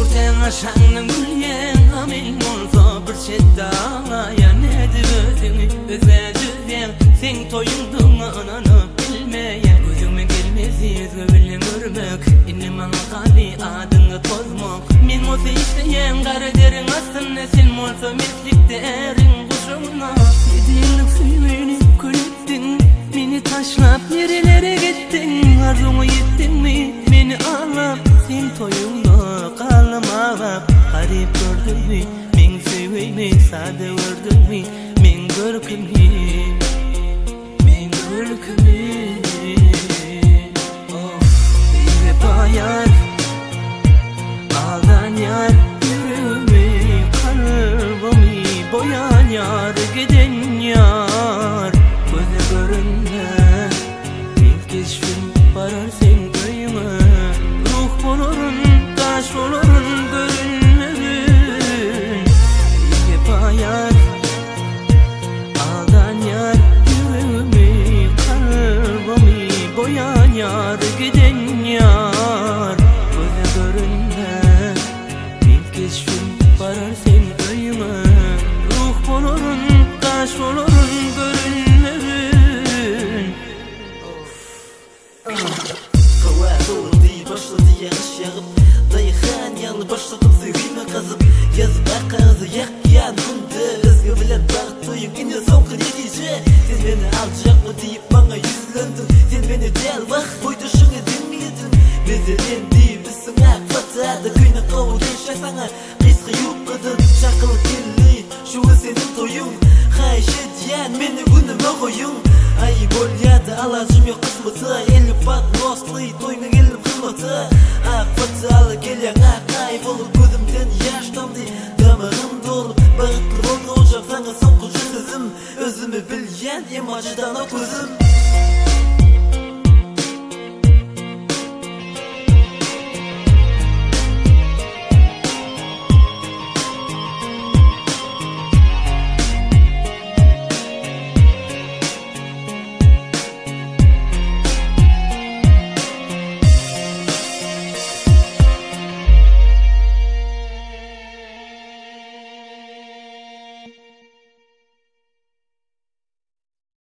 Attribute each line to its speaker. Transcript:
Speaker 1: Kürtäň aşagyndan gülýäň, a men bolsa bir çetde aglaýan. Nädip özüňi özgä düzýäň, seň toýuňdygyňa ynanyp bilmeýän. Gözüňe gelmez özge bilen görmek, indi maňa galdy adyňy pozmak. Men bolsa işleýän gara deriň astynda, sen bolsa meslikde äriň gujagynda. Ýedi ýyllyk söýgini kül etdiň, meni taşlap nirelere gitdiň? Arzuňa ýetdiňmi, meni aldap, seň toýuňda galdym aglap. Garyp gördüňmi, meň söýgimi, sada gördüňmi, meň görkümi, meň görkümi. Of, biwepa ýar, aldan ýar, ýüregimi, kalbymy boýan ýar, giden ýar. Göze görünme, meň keşbim barar seň öýüňe. Ruh bolaryn, daş bolaryn, görünmegin. Biwepa ýar, aldan ýar, ýüregimi, kalbymy boýan ýar, giden ýar. Göze görünme, meň keşbim barar seň öýüňe. Ruh bolaryn, daş bolaryn, görünmegin.
Speaker 2: Howa sowuldy, başlady ýagyş ýagyp, Daýhan ýaly başladym söýgime gazyp, Ýazyp ak kagyza ýakýan günde, Özge bilen bagt toýuň ine soňky netije. Sen meni aljakmy diýip maňa ýüzlendiň, Sen meni däl wah boýdaşyňy diňlediň. Bezelen diýip üstüň ak fatada, Köýnek gowy gelşer saňa gysga ýubkadan. Çakylyk geldi, şu gün seniň toýuň, Haýyş edýän meni günüme goýuň. Aý bolýada alajym ýok kysmata, Elip bat nosly toýuňa geldim hyzmata. Ak fataly gelýäň ak aý bolup, Gözümden ýaş damdy damagym dolup. Bagtly bol gojam saňa soňkuja sözüm, Özümi bilýän emma jydanok özüm.